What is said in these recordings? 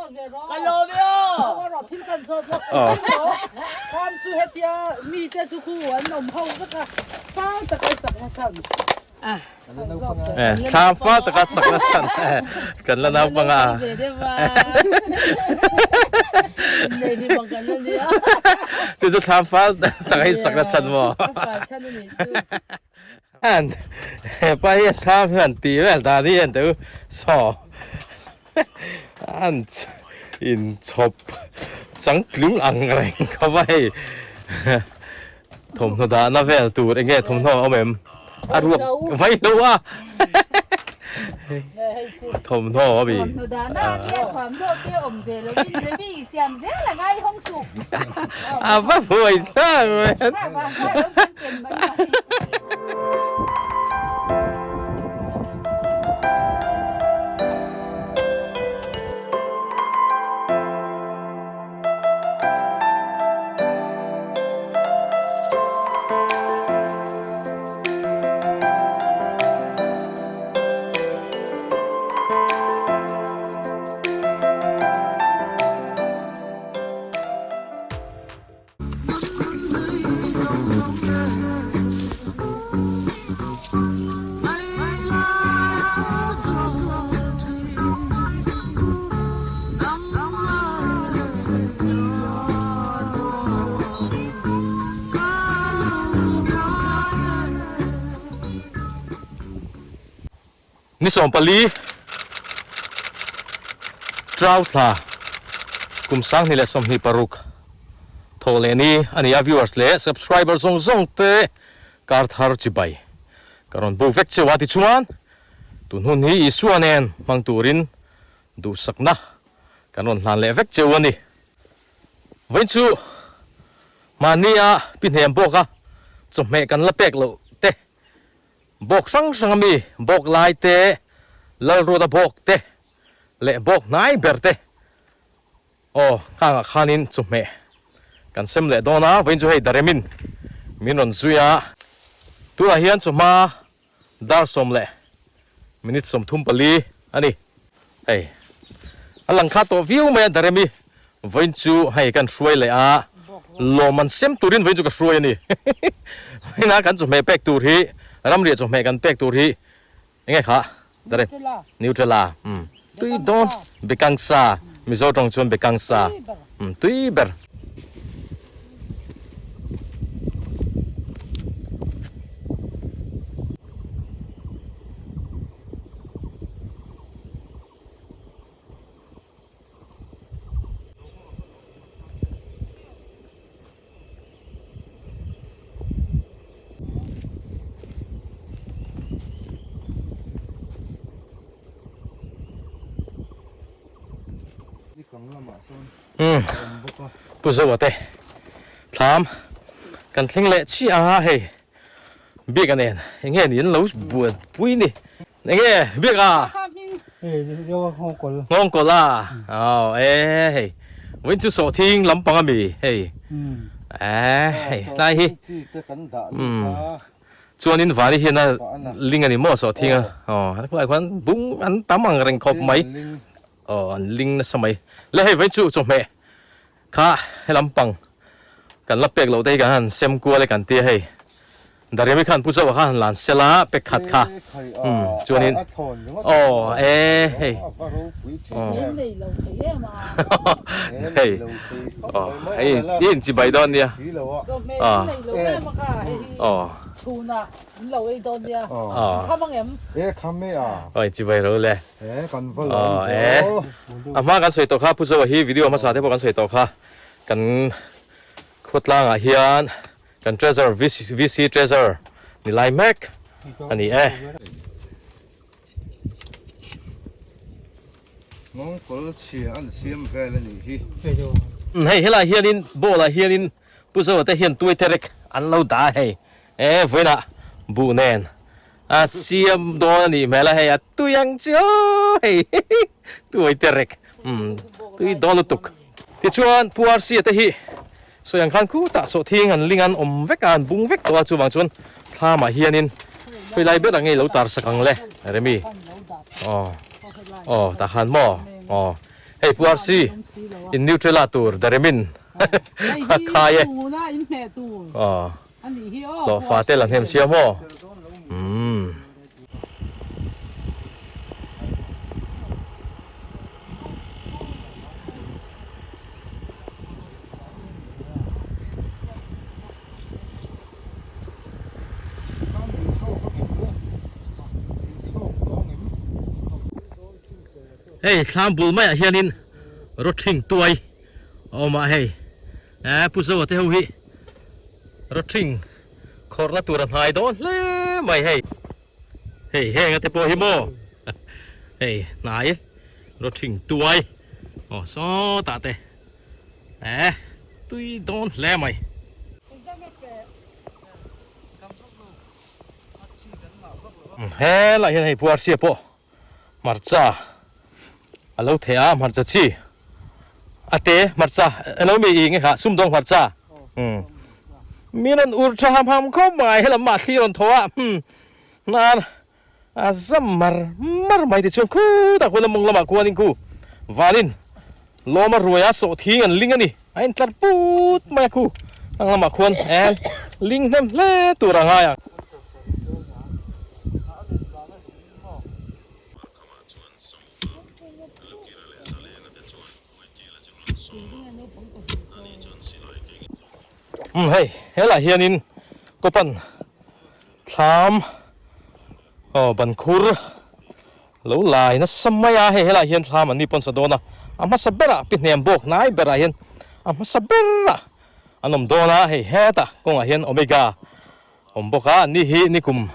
Ka lawm e aw. Thil kan zawt lawk Kham chu hetia mite chu khu an awm ho vek a fal taka i sakna chhan. Thlam fal taka sakna chhan kan la naupang a. Chu chu thlam fal taka i sakna chhan maw? Hepa hi thlam hian tih vel dan hi en teh u saw an inchhawp changtlung ang reng khawp a hei thawmhnaw dahna vel tur eng nge thawmhnaw a awm em a ruak vai lo a thawmhnaw a mi Thawmhnaw dahna a nia thuamhnaw te awm ve lovin remi i siam zel a ngai hawng suh. A va buai thlak mai. Ni 14 Trau thla kum 2026 Thaw leh ni a ni a viewers leh subscriber zawng zawng te kar thar chibai ka rawn bo vek cheu a tichuan tun hun hi Isua nen hmang turin duhsakna kan rawn hlan leh vek cheu a ni. Vawiin chu mahni a pi hnem bawk a chawhmeh kan la pek loh te bawk hrang hrang ami bawk lai te Lalruata bawk te leh bawk hnai ber te Aw, khangah khanin chawhmeh kan sem leh dawn a, vawiin chu hei Daremin min rawn zui a. Tunah hian chawhma dar sawm leh minute 34 a ni. Hei, a lang kha tawh viau mai a Daremi, vawiin chu hei kan hruai leh a, lawm an sem turin vawiin chu ka hruai a ni. Vawiina kan chawhmeh pek tur hi, ramriah chawhmeh kan pek tur hi Enge kha Darep Nutella umm tui dawn bekang sa Mizo tawng chuan bekang sa umm tui ber. Pu Zoa te thlam kan thleng leh chiah a hei biak a nen eng nge niin lo buan pui ni eng nge biak a nghawngkawl a aw e hei vawiin chu sawhthing lampang ami hei e hei tlai hi Chuanin Vani hian a ling a ni maw sawhthing a aw khulai khuan bung an tam ang reng khawp mai aw an ling nasa mai le hei vawiin chu chawhmeh kha he lampang kan la pek loh te hi kan han sem kual e kan tia hei Dariami khan Pu Zoa kha han lan sela pek khat kha umm chuanin aw e hei aw hei aw hei i inchibai dawn nia aw aw aw inchibai ro le aw e a hma kan sawi tawh kha Pu Zoa hi video hmasa te pawh kan sawi tawh kha kan khawtlangah hian Kan treasurer VC treasurer ni lai mek a ni e. Nghawngkawl chhia an siam vel a nih hi. Hei helai hianin ball ah hianin Pu Zoa te hian tuai terek an lo dah a hei e vawiinah buh nen a siam dawn a nih hmel a hei a tui ang chu hei tuai terek tui dawn lutuk. Tichuan Pu Rc-a te hi Sawi ang khan khutah sawhthing an ling an awm vek a, an bung vek tawh a, chuvang chuan thlamah hianin khawi lai ber ang nge i lo tar sak ang le Remi? Aw, aw tah khan maw? Aw, Hei Pu RC in Nutrela tur Daremin a khai e. Aw hlawhfa te la hnem sia maw. Umm. Hei thlam bul maiah hianin rawthing tuai a awm a hei eh Pu Zoa te ho hi rawthing khawrhna tur a hnai dawn hle mai hei hei heng a te pawh hi maw hei hnai rawthing tuai aw sawtah te. Eh tui dawn hle mai. Helaiah hian hei Puarsia pawh hmarcha a lo theh a, hmarcha chi a te hmarcha elo mi i nge kha sumdawng hmarcha umm mi rawn ur tha ham ham khawp mai helam mah thli rawn thaw a umm hnar A zam mar mar mai tichuan khutah khuan a mawng lamah khuanin khu vanin lawm a ruai a sawh thing an ling a ni a intlar put mai a khu ang lamah khuan en ling hnem hle tur a ngai ang. Umm hei helaiah hianin kawpan thlam aw ban khur lo lai nasa mai a hei helaiah hian thlam an ni pawn sa dawn a a hmasa berah pi hnem bawk hnai berah hian a hmasa berah an awm dawn a hei hetah kawngah hian omega Awm bawk a, ni hi nikum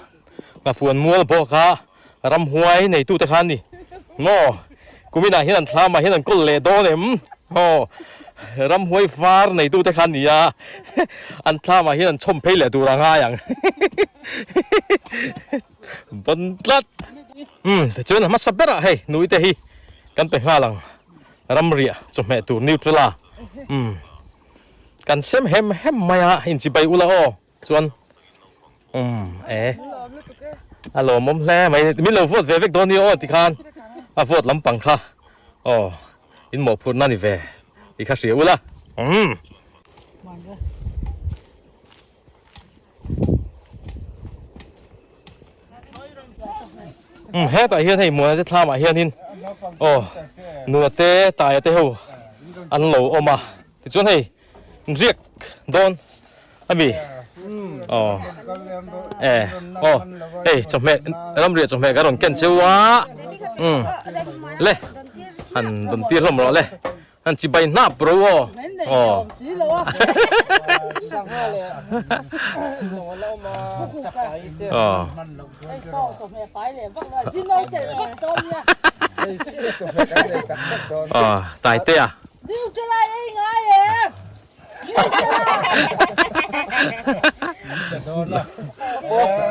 Nghafuan mual bawk a, ramhuai neitute kha an ni maw? Kuminah hian an thlamah hian an kawl leh dawn em? Aw, ramhuai var neitute kha an ni a, an thlamah hian an chhawm phei leh tur a ngai ang. Bawn tlat! Umm, tichuan a hmasa berah hei nuite hi kan pe nghal ang, ramriah chawhmeh tur Nutrela. Umm, kan sem hem hem mai a, inchibai ula aw. Chuan umm e a lawmawm hle mai min lo vote ve vek dawn nia aw tikhan a vote lampang kha aw in mawhphurhna ni ve tih kha hria ula umm. Umm hetah hian hei Muana te thlamah hianin aw nula te taia te ho an lo awm a tichuan hei Riak dawn ami aw e aw hei chawhmeh ramriah chawhmeh ka rawn ken cheu a umm le han dawn tir hlawm rawh le han chi bai hnap ro aw aw aw aw taitea.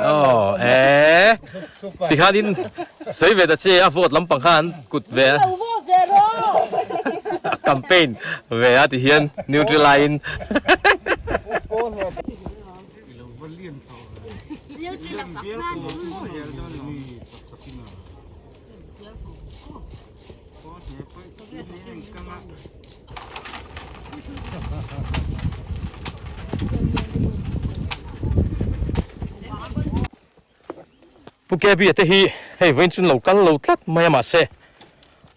Aw e tikhanin sawi ve ta che a vote lampang khan kut ve a campaign ve a ti hian neutral laiin Pu Kebi te hi hei vawiin chu lo kal lo tlat mai a mahse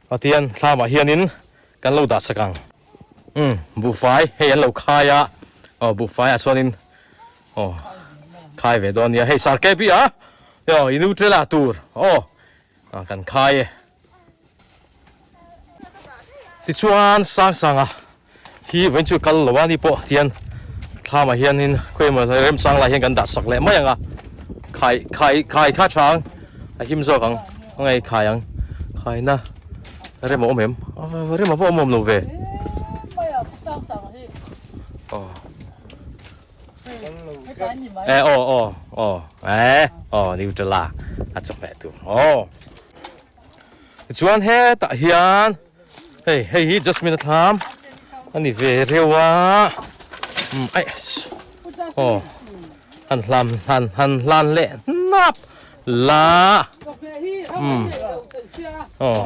Pathian thlamah hianin kan lo dah sak ang. Umm buhfai hei an lo khai a aw buhfai ah chuanin aw khai ve dawn nia hei Sir Kebi a aw i Nutrela tur aw kan khai e. Tichuan Sangsanga hi vawiin chu kal lo a ni pawh hian thlamah hianin khawi emaw remchang lai hian kan dah sak leh mai ang a khai khai khai kha tha ang a him zawk ang a ngei khai ang khaina rem a awm em rem a va awm awm lo ve aw e aw aw aw e aw nutella a chawhmeh tur aw. Tichuan hetah hian hei hei hi Jasmine a thlam a ni ve reuh a umm aih aw han hlan han han hlan leh hnap la umm aw.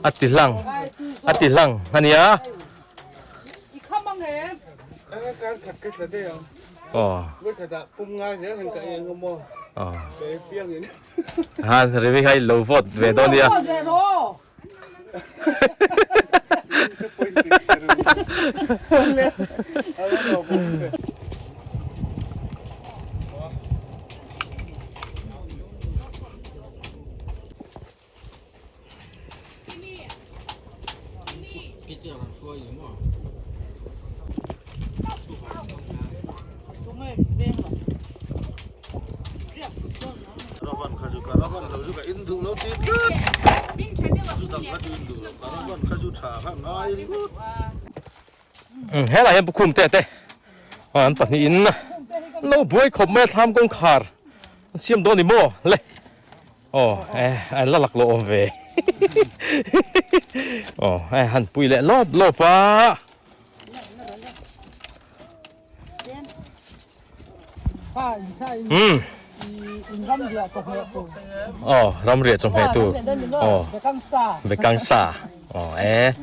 A ti hlang a ti hlang a nia. Aw. Aw. Han Remi kha i lo vote ve dawn nia. Helai hian Pukhum te te an pahnihin lo buai khawp mai a thlam kawngkhar an siam dawn ni maw le. Aw eh an la lak lo awm ve aw eh han pui leh lawp lawp a um aw ram riah chawhmeh tur aw bekang sa aw eh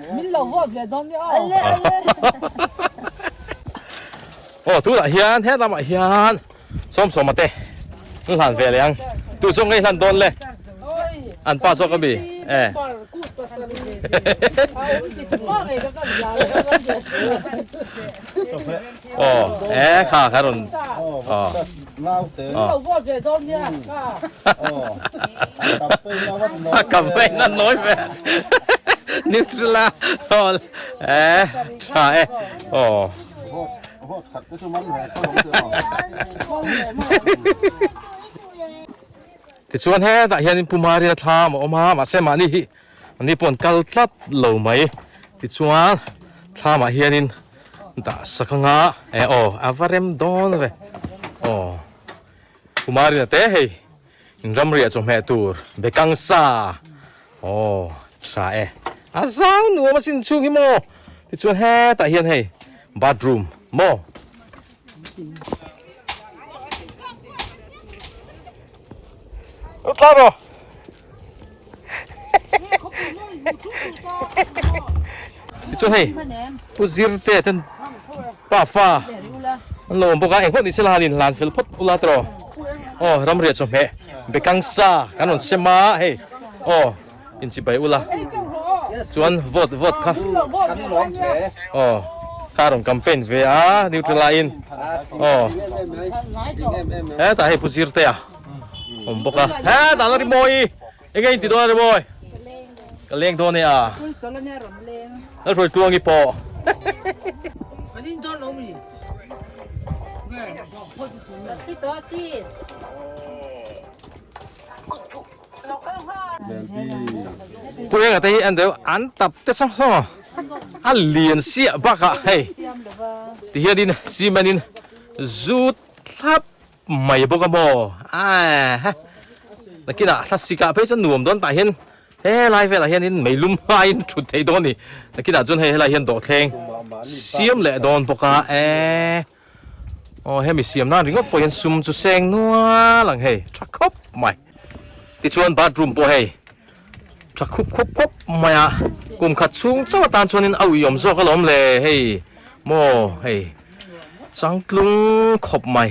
aw tunah hian he lamah hian Sawmsawma te an hlan ve leh ang. Tu zawk ngei hlan dawn le? An pa zawk ami? Eh. Aw, eh kha kha rawn. Aw. A campaign a nawi ve. Neutral a. Aw, eh tha e. Aw. Tichuan hetah hianin Pu Maria thlam a awm a, mahse mahni hi ani pawh an kal tlat lo mai. Tichuan thlamah hianin dah sak anga e aw a va rem dawn ve aw Pu Maria te hei In ramriah chawhmeh tur bekang sa aw tha e a zau nuam asin chhung hi maw tichuan hetah hian hei bathroom maw Tla rawh tichuan hei pu zirte ten pafa an lo awm bawk a engpawh ni sela han inhlan fel phawt ula tawh aw ramriah chawhmeh bekang sa kan rawn sem a hei aw inchibai ula chuan vote vote kha aw kha rawn campaign ve a neutral ah in aw hetah hei pu zirtea awm bawk a hetah la rimawi enge in ti dawn a rimawi ka leng dawn e a Lalhruai tluangi pawh. Pu Enga te hi an deuh an tap te sawng sawng a, a lian siah bakah hei ti hianin cement in zut thlap mai bawk a maw ae nakinah thlasik ah phei chuan nuam dawn tah hian helai velah hianin meilum hmain thut theih dawn a ni nakinah chuan hei helai hian dawhthleng siam leh dawn bawk a e aw hemi siam nan ringawt pawh hian sum chu seng nual ang hei tha khawp mai tichuan bathroom pawh hei tha khup khup khawp mai a kum khat chhung chauh atan chuanin a uiawm zawk alawm le hei maw hei changtlung khawp mai.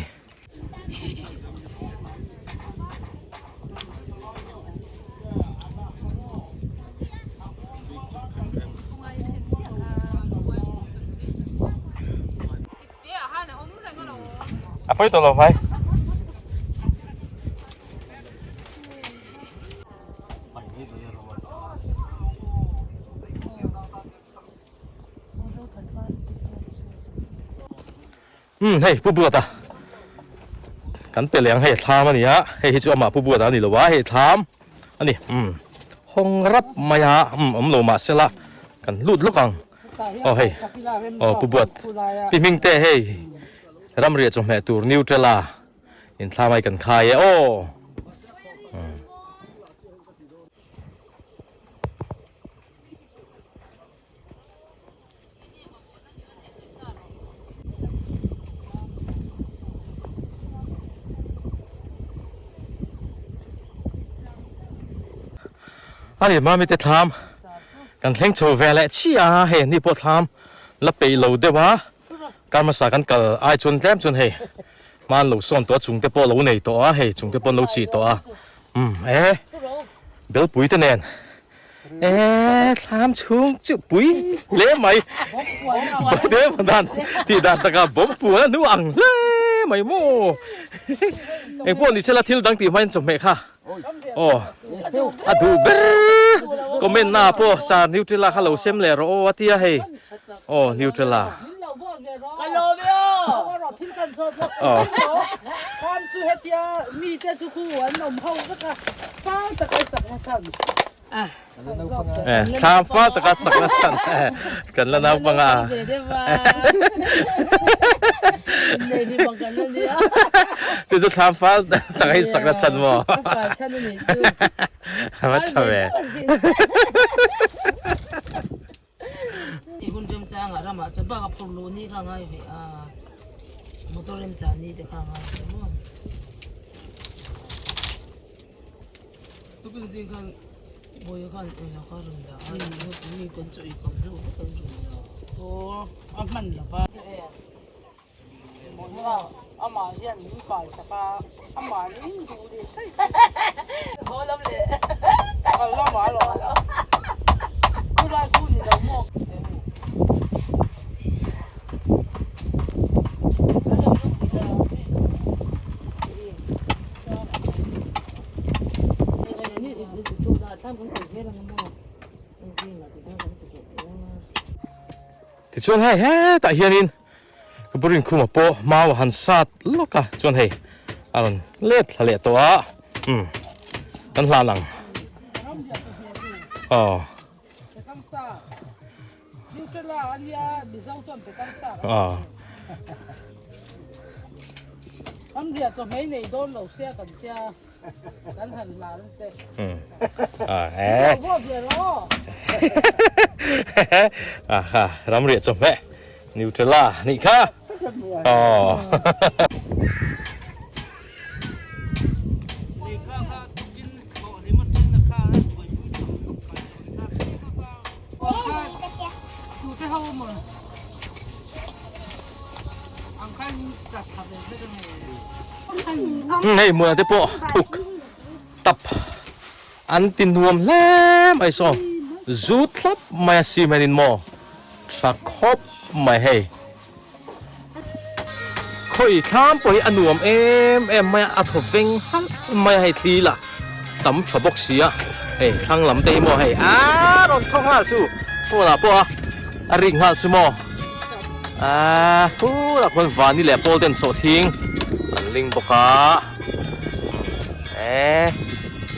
A pawi tawh lo vai. Umm hei Pu Buata kan pe leh ang hei thlam a ni a hei hi chu amah Pu Buata a ni lo a hei thlam a ni umm hawng rap mai a umm awm lo mahse la kan lut lawk ang aw hei aw Pu Buat pi hming te hei ramriah chawhmeh tur Nutella in thlam ai kan khai e aw. A ni mami te thlam kan thleng chho ve leh chiah a, hei ni pawh thlam la peih lo deuh a, kar hmasa kan kal ai chuan tlem chuan hei hman lo sawn tawh a chung te pawh lo nei tawh a, hei chung te pawh an lo chih tawh a, umm e belpui te nen e thlam chhung chu pui hle mai dan tih dan taka bawm puan a hnu ang hle mai maw engpawh ni sela thil dang tih hmain chawhmeh kha. Aw a duh ber comment na pawh sa Nutella kha lo sem leh rawh aw a tia hei aw Nutella aw Thlam fal taka sakna chhan kan la naupang a. Chu chu thlam fal taka hi sakna chhan maw? A va tha ve. I hun remchangah ramah chuan bak a phur luh ni kha ngai ve a, motor remchang ni te kha ngai ve maw. Tukin zing khan Bawiha khan eng kha rawn dah a, mi kan chu ei kam deuh vek an rawn dah. Aw a hman lo va. Amah hian min pai sak a, amah in duh leh thei thei. Haw lam leh kal lamah a rawn a, khulai khu ni lo maw. Tichuan hei hetah hianin ka pu Rinkhuma pawh mau a han sat lawk a chuan hei a rawn let thla leh tawh a umm kan hlan ang aw. Aw. Aha ramriah chawhmeh Nutella nih kha aw. Hei hmunah te pawh thuk tap an ti nuam hle mai saw zu thlap mai a cement in maw tha khawp mai hei khawi thlam pawh hi a nuam em em mai a a thaw veng halh mai a hei thli lah tam tha bawk si a hei thlang lam te hi maw hei aaa rawn thaw nghal chu phone ah pawh a a rik nghal chu maw aaa khurah khuan vani leh pawl ten sawhthing an ling bawk a eee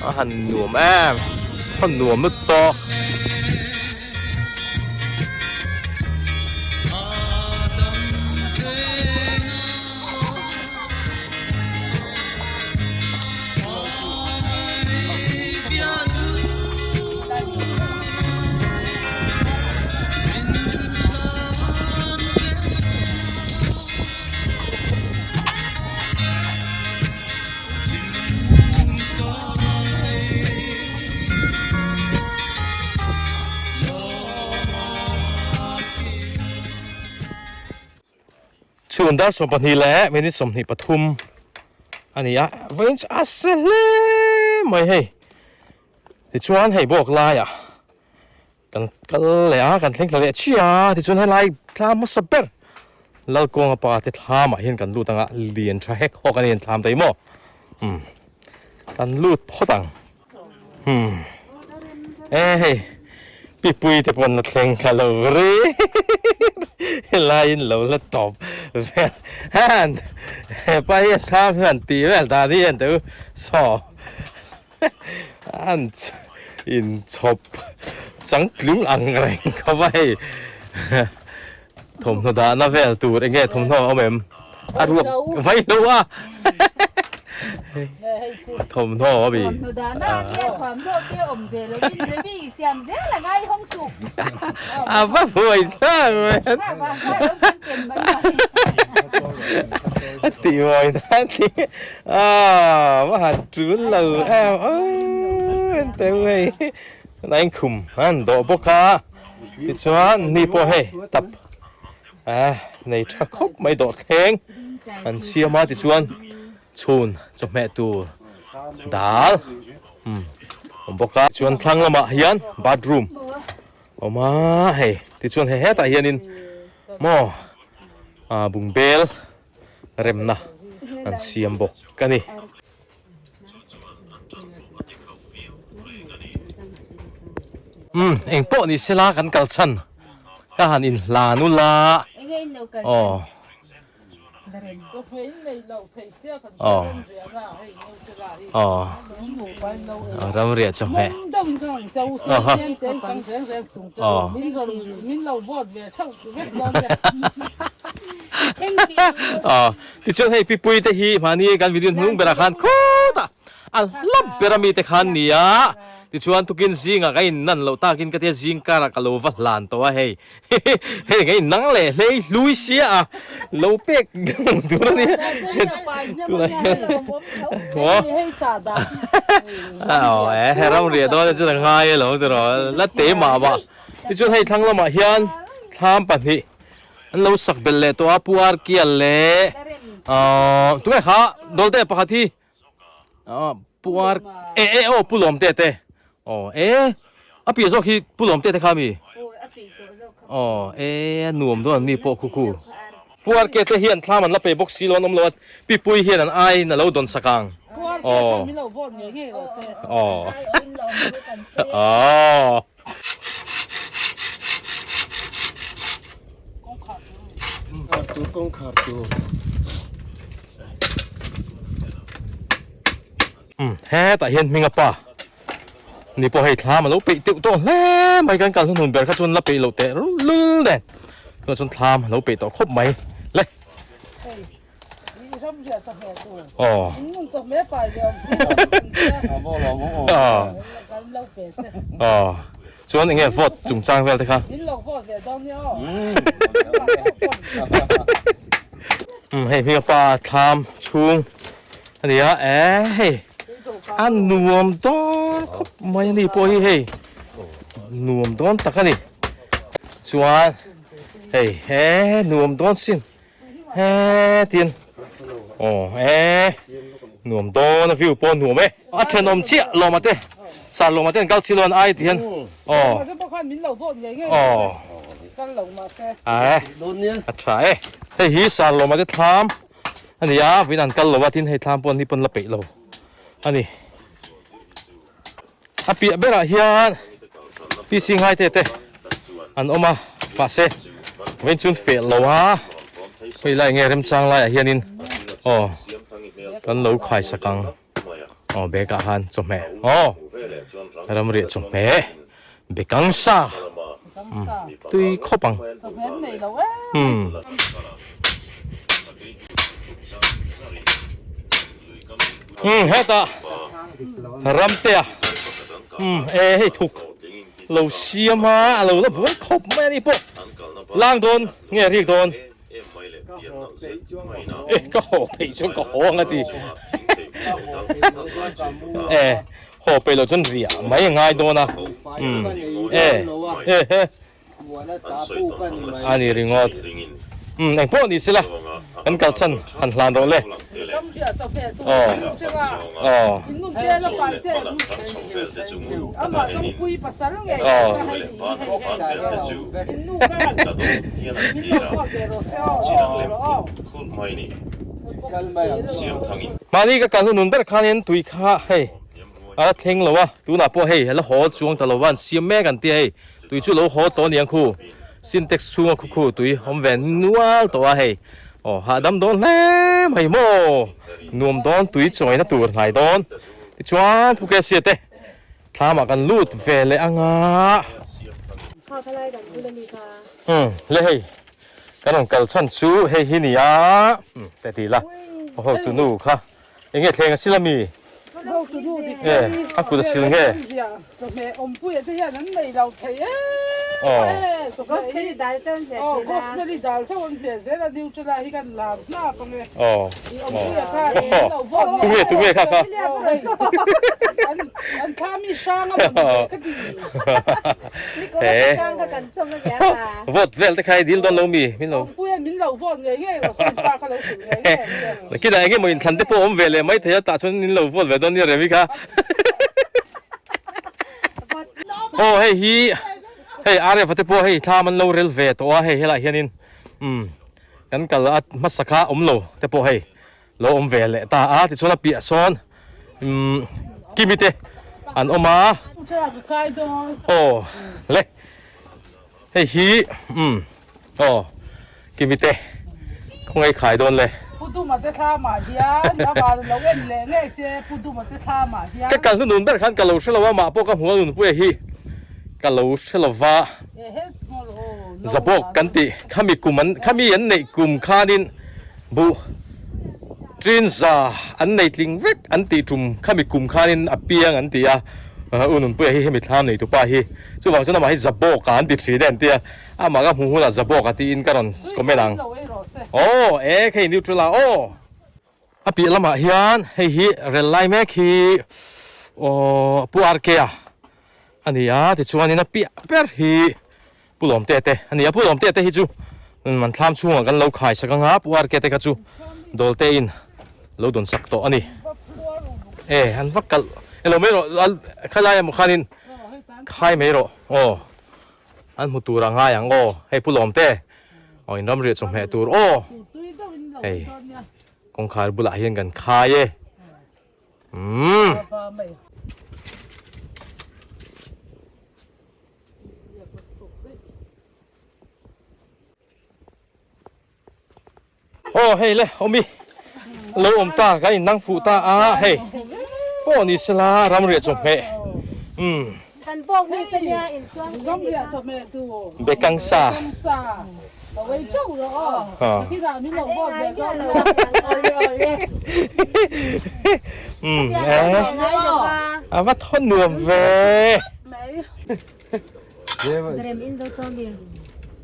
a han nuam em a nuam lut tawk. Chhun dar 12 leh minute 23 a ni a, vawiin chu a se hle mai hei. Tichuan hei bawk laiah kan kal leh a, kan thleng thla leh chiah a, tichuan helai thla hmasa ber Lalkawnga pa te thlamah hian kan lut ang a, lian tha hek hawk a ni an thlam ta hi maw? Umm kan lut phawt ang. Umm e hei pipui te pawn la thleng thla lo ri helaiin lo la tawp vel han hepa hi a thlam hian tih vel dan hi en teh u saw an inchhawp changtlung ang reng khawp a hei thawmhnaw dahna vel tur eng nge thawmhnaw a awm em a ruak vai lo a thawmhnaw a mi Thawmhnaw dahna a nia thuamhnaw te awm ve lo in remi i siam zel a ngai hawng suh a va buai thlak mai a ti mawi nan ti a va han tul lo em en teh hei. Tunah hian khum an dawh bawk a, tichuan ni pawh hei tap eh nei tha khawp mai dawh thleng an siam a tichuan chhun chawhmeh tur dal umm awm bawk a chuan thlang lamah hian bathroom a awm a hei tichuan hei hetah hianin maw ah bungbel remna an siam bawk a ni. Umm eng pawh ni sela kan kal chhan ka han in hlan ula aw aw aw ram riah chu hmeh aw aw Tichuan hei Pipui te hi mahni kan video hnung berah khan khutah a hlap ber a mite khan ni a, tichuan tukin zingah ka in nan loh takin ka tia zing karah ka lo va hlan tawh a hei hei ka in nang leh hlei hlui sia a lo pek tur a nia tunah hian aw e he ram riah dawn chuan a ngai alo tiraw la te mah mah tichuan hei thlang lamah hian thlam pahnih An lo sak belh leh tawh a Pu Arkial leh ahh tunge kha Dawlte pakhat hi ahh Pu Ar e e aw Pu Lawmte te aw e a piah zawk hi Pu Lawmte te kha ami aw e a nuam dawn an ni pawh khu khu Pu Arkia te hian thlam an la pe bawk si lo an awm lo a Pipui hian an aiin a lo dawn sak ang aw aw aw. Kawngkhar tur. Umm hetah hian hming a pa ni pawh hei thlam a lo peih teuh tawh hle mai kan kal hnuhnun ber kha chuan la peih loh teh lul nen tunah chuan thlam a lo peih tawh khawp mai le. Aw. Aw. Chuan enge vote chungchang vel te kha. Umm hei hming a pa thlam chhung a ni a e hei a nuam dawn khawp mai a ni pawh hi hei nuam dawn tak a ni chuan hei he nuam dawn sin. Hetin aw e nuam dawn a view pawh nuam e a thenawm chiah lawma te sar lawma te an kal chilo an ai ti hian aw aw a tha e hei hi sar lawma te thlam a ni a vawiin an kal lo a tin hei thlam pawh an ni pawn la peih lo a ni a piah berah hian PC ngaite te an awm a mahse vawiin chuan feh lo a hei lai nge remchang laiah hianin aw kan lo khai sak ang aw bag ah khan chawhmeh aw ramriah chawhmeh bekang sa tui khawp ang umm. Umm hetah Ramtea umm e hei thuk lo siam a a lo la buai khawp mai a ni pawh lang dawn nge a riak dawn e ka haw peih chuan ka haw ang a ti e haw peih loh chuan riah mai a ngai dawn a umm e e he. A ni ringawt. Umm eng pawh ni sela kan kalchhan han hlan rawh le. Aw aw. Aw. Mahni ka kal hunun ber khanin tui kha hei a la thleng lo a, tunah pawh hei a la haw chuang ta lo va an siam mek an tia hei. Tui chu lo haw tawh aniang khu, Sintex chhunga khu khu tui awm ve nual tawh a hei. Aw hahdam dawn hle mai maw, nuam dawn tui chawina tur hnai dawn. Tichuan Phuke sia te thlamah kan lut ve leh anga. Umm le hei kan rawn kal chhan chu hei hi nia umm te ti la aw hotu nu kha. Enge thleng a sil a mi? E, a kut a sil nge? Gospel dal chauh an hmeh thin a. Gospel dal chauh an hmeh zel a Nutella hi kan lam hnap ang e. Tunge tunge kha kha. An thla mi hrang a maw ni ve ka ti. Vote vel te kha i dil dawn lo mi min lo. Awmpuia min lo vote ngei ngei rawh se pa kha lo hrilh ngei ngei ang che. Kinah eng emaw inthlan te pawh awm ve leh mai thei a tah chuan in lo vote ve dawn nia Remi kha. Aw hei hi hei RF te pawh hei thlam an lo rel ve tawh a hei helaiah hianin umm kan kal a hmasa kha awm lo te pawh hei lo awm ve leh ta a tichuan a piah sawn umm Kimi te an awm a aw le hei hi umm aw Kimi te khawngaih khai dawn le ka kal hnunun ber khan ka lo hre lo a mah pawh ka hmu a nunpuia hi ka lo hre lo va. Zabawk kan tih khami kum an khami an neih kum khanin buh Trinza an nei tling vek an tih tum khami kum khanin a piang an ti a u Nunpuia hi hemi thlam nei tupa hi chuvang chuan amah hi Zabawk a an ti thin e an ti a amah ka hmuh hunah Zabawk a tiin ka rawn comment ang aw e khei neutral a aw a piah lamah hian hei hi rel lai mek hi aw Pu RK a A ni a, tichuanin a piah ber hi Pu Lawmte te a ni a, Pu Lawmte te hi chu an thlam chhungah kan lo khai sak ang a, Pu Arke te kha chu Dawlte in lo dawn sak tawh a ni. E, an va kalh e lo mai rawh, khalai emaw khanin khai mai rawh aw, an hmu tur a ngai ang aw, hei Pu Lawmte aw in ramriah chawhmeh tur aw, hei kawngkhar bulah hian kan khai e. Umm. Aw hei le awmi lo awm ta ka in nang fuh ta a hei pawh ni sela ramriah chawhmeh umm. Kan bawk mi te nia in chuang Ramriah chawhmeh tu Bekang sa. A va thawn nuam ve.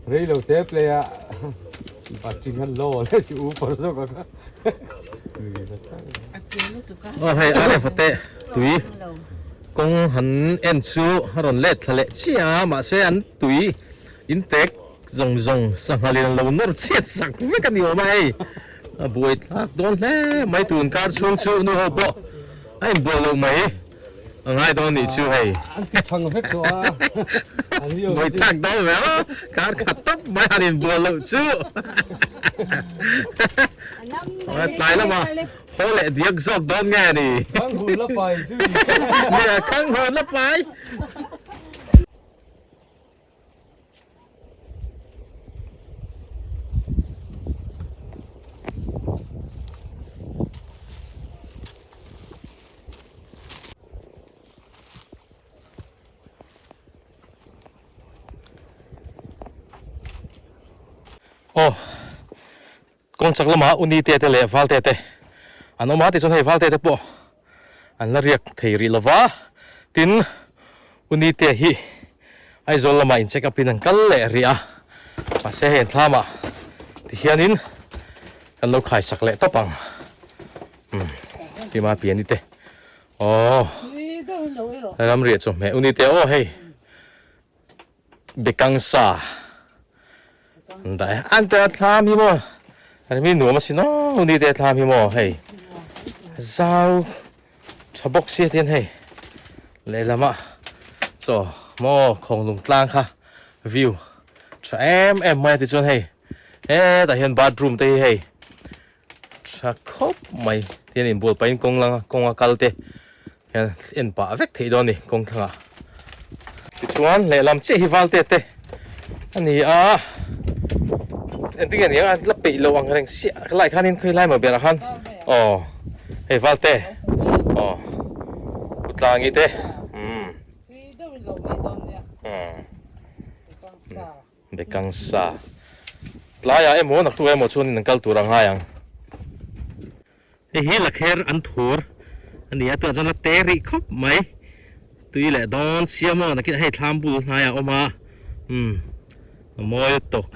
Rei lo te play a batting han lo le chu u par zawk a kha. Aw hei a ref ate tui kawng han en chu a rawn let thla leh chiah a mahse an tui in tek Zawng zawng sanghalin an lo nawr chhiat sak vek a ni awm a hei. A buai thlak dawn hle mai tun kar chhung chu nu ho pawh a inbual loh mai a ngai dawn nih chu hei. An ti thang vek tawh a. Buai thlak dawn ve a kar khat tawp mai han inbual loh chu. Tlai lamah haw leh diak zawk dawn nge ni. Khang hun la pai zui. Nia khang hun la pai. Aw kawng chak lamah uni te te leh val te te an awm a tichuan hei val te te pawh an la riak thei rih lova tin uni te hi Aizawl lamah in check up in an kal leh rih a mahse hei an thlamah tihianin kan lo khai sak leh tawp ang umm tima piani te aw ramriah chawhmeh uni te aw hei Bekang sa an dah e an te a thlam hi maw remi nuam a sin aw ni te a thlam hi maw hei zau tha bawk sia tian hei lehlamah chaw maw khawnglung tlang kha view tha em em mai a tichuan hei hetah hian bathroom te hi hei tha khawp mai tian inbual pahin kawng langa kawnga kal te hian en pah vek theih dawn a ni kawng thlangah tichuan lehlam chiah hi valte te a ni a engtin nge ni ang a la peih loh ang reng siah helaiah khanin khawilai maw berah khan aw hei valte aw kutlangi te umm umm. Bekang sa tlaiah emaw naktuk emaw chuanin an kal tur a ngai ang. Hei hi lakher an thur a ni a tunah chuan a te rih khawp mai tui leh dawn sia maw nakinah hei thlam bul hnaiah a awm a Umm a mawi lutuk.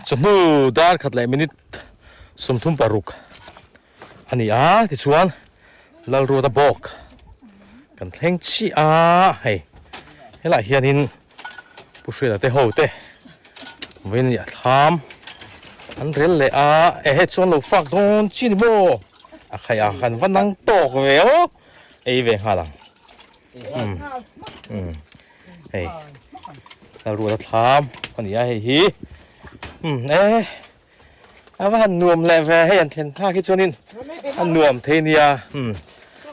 Chawhnu dar khat leh minute 36 a ni a tichuan Lalruata bawk kan thleng chiah a hei helaiah hianin Pu Hriata te ho te vawiin a thlam an rel leh a ehe chuan lo fak dawn chi ni maw a khai a kan va nang tawk ve aw ei ve nghal ang umm umm hei Lalruata thlam a ni a hei hi umm e. A va han nuam leh ve hei an thlen thlak hi chuanin a nuam thei nia umm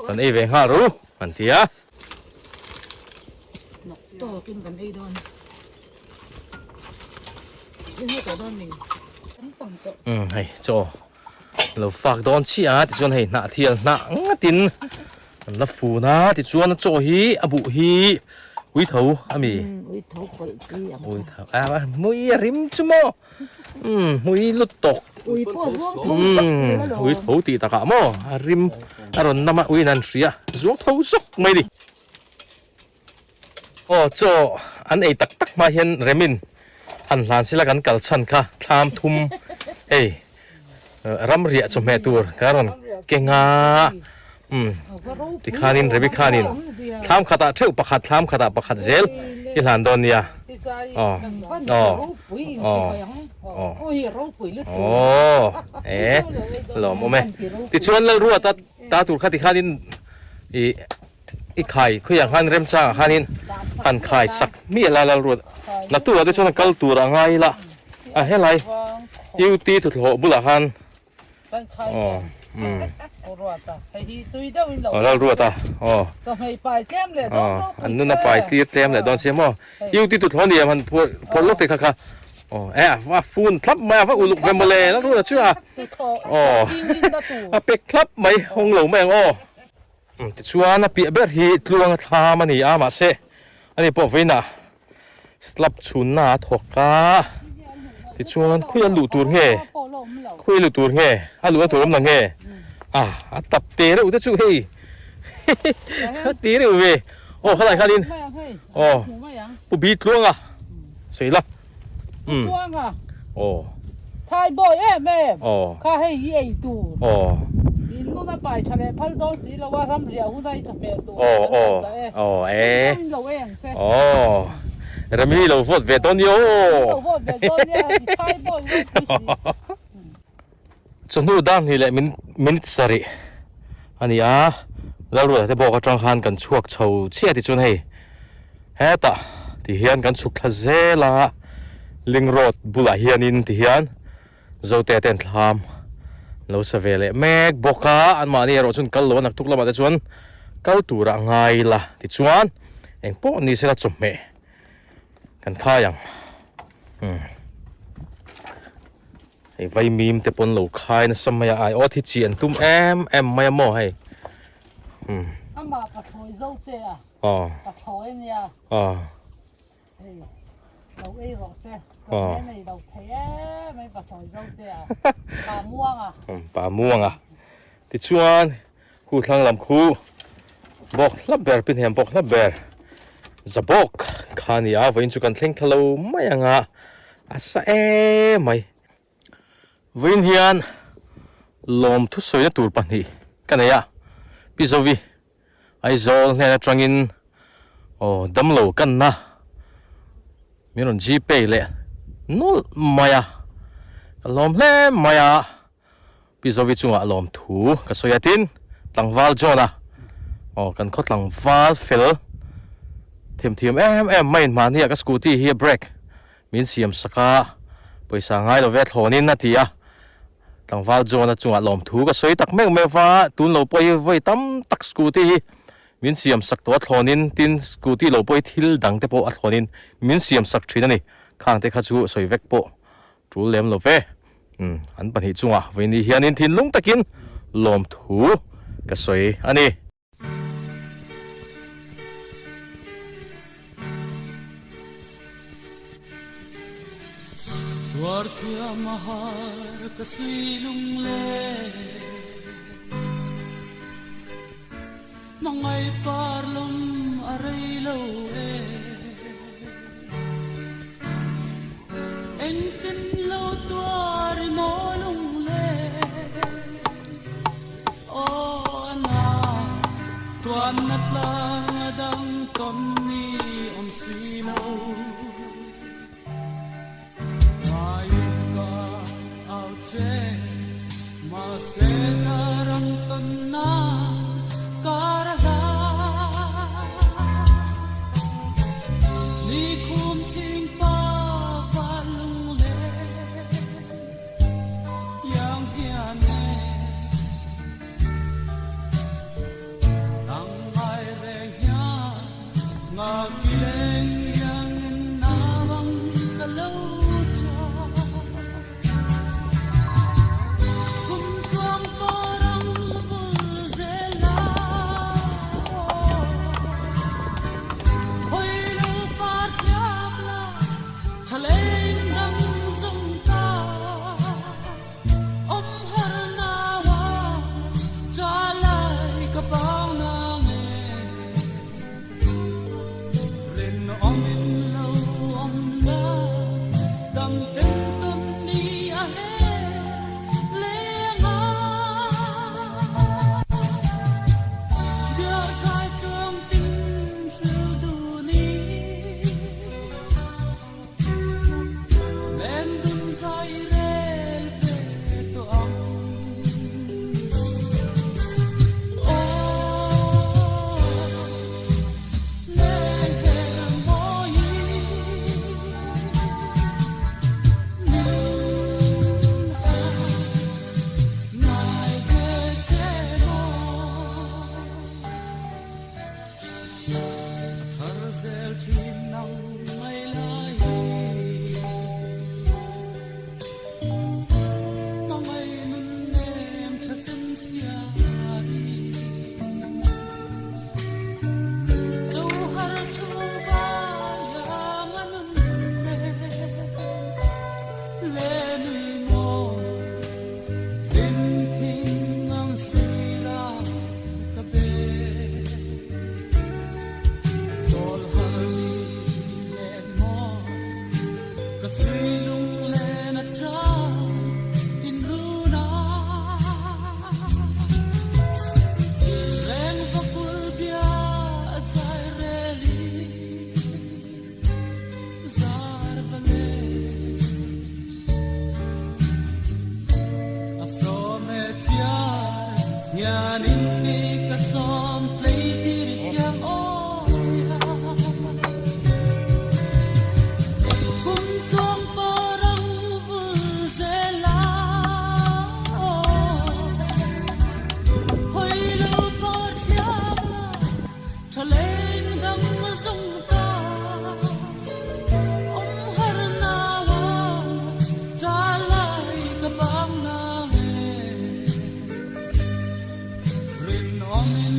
kan ei ve nghal ru an ti a. Hnawk tawkin kan ei dawn in hei tawh dawn min kan pang tawh. Umm hei chaw lo fak dawn chiah a tichuan hei hnah thial hnah ngatin an la fun a tichuan a chaw hi a buh hi ui tho a mi. Umm ui tho pawlh chi ang kha. Ui tho a hmui a rim chu maw. Umm hmui lut tawk. Ui pawh zuang tho zawk zel alawm. Ui tho tih takah maw a rim a rawn nam a uiin an hria zuang tho zawk mai ni. Aw chaw an ei tak tak hma hian remin han hlan sila kan kal chhan kha thlam thum hei ramriah chawhmeh tur ka rawn keng a umm tikhanin Remi khanin thlam khatah theuh pakhat thlam khatah pakhat zel i hlan dawn nia aw aw aw aw aw e lawm awm e tichuan Lalruata ta tur kha tikhanin ih I khai khawiah khan remchangah khanin han khai sak miah la Lalruat naktukah te chuan a kal tur a ngai ila a helai UT thuthlawh bulah khan aw umm aw Lalruata aw aw an nun a pai tlir tlem leh dawn sia maw UT thuthlawh ni em han phuah phuah lawk te kha kha aw e a fun thlap mai a va uluk ve mawle Lalruata chu a aw a pek thlap mai hawng lo mai ang aw. Tichuan a piah ber hi tluang a thlam a ni a mahse ani pawh vawiinah slab chhunna a thawk a tichuan khawi a luh tur nge khawi a luh tur nge a luhna tur awm la nge a a tap te reuh te chu hei a ti reuh ve aw khalai khanin aw pu bi tluanga sawi la Pu Tluanga Thai bawi em em kha hei hi ei tur in nun a pai tha leh phal dawn si lo a ram riah hun a i chawhmeh tur kan rawn dah e tui deuh in lo ei ang che. Remi lo vote ve dawn nia aw. Remi lo vote ve dawn nia i Thai bawi ropui si. Chawhnu dar hnih leh minute sarih a ni a, Lalruata te bawk atang khan kan chhuak chho chiah tichuan hei hetah ti hian kan chhuk thla zel a, Ling Road bulah hianin ti hian Zote te an thlam lo sa ve leh mek bawk a, anmahni erawh chuan kal lo a naktuk lamah te chuan kal turah a ngai la tichuan engpawh ni sela chawhmeh kan khai ang. Hei vaimim te pawn lo khai nasa mai a ai aw thi chi an tum em em mai a maw hei umm Amah pathlawi zo che a aw pathlawi a nia aw hei lo ei rawh se chawhmeh nei lo thei em mai pathlawi zo che a pa muang a umm pa muang a tichuan khu thlang lam khu bawk hlap ber pi hnem bawk hlap ber za bawk kha a ni a vawiin chu kan thleng thla lo mai ang a a sa em mai. Vawiin hian lawm thusawina tur pahnih ka nei a, Pi Zovi Aizawl hnen atangin aw damlo kanna min rawn gpay leh nawlh mai a, ka lawm hle mai a, Pi Zovi chungah lawmthu ka sawi a tin tlangval John-a aw kan khaw tlangval fel themthiam em em mai in mahni ah ka scooty hi a brake min siam sak a pawisa ngai lo ve thlawnin a ti a tlangval John-a chungah lawmthu ka sawi tak meuh meuh va tun lo pawh hi vawi tam tak scooty hi min siam sak tawh a thlawnin tin scooty lo pawh hi thil dang te pawh a thlawnin min siam sak thin a ni khang te kha chu sawi vek pawh Tul lem lo ve. Umm, an pahnih chungah vawiini hianin thinlung takin lawmthu ka sawi a ni. Tuar thiam a har ka sui lung le Hmangaih par lawm a rei lo e Engtin lo tuar i maw lung le Aw a na tuanna tlang a dang tawn ni awm si lo Ngaiin ka au che mahse ka ram tawn na kar a hla Ni khum chhing pa van lung le Yang hian e Nang ngai reng hian nga ki leng yang in na bang ka lo cha Kum tluang parang vul zel a Hoi lo par thiak la tha leng dang zung ta Awm har nau a cha lai ka pang na nge Rin awm in lo awm la dam ten tawn ni a he leng a Bia zai tluang tin hril duh ni Len dun zai rel ve tawh ang Aw len her mawi Min ha ngai ve che maw A thar zel thin nang ngai lai hi Hmangaih nun nem tha sem sia hi Cho har thu vai ang a nun nem Le nui mawi Lim thing ang sira ka be Zawl har ni len maw ka sui lung len a cha in run a Reng va kul bia zai rel i zar va le A sawm e chiar ngian in kei ka sawm tlei tir thiang awi a. Kum tluang parang vul zel a Hawi lo par thiang la tha leng dam zung ta. Awm har nau a cha lai ka bang nang e Rinawm in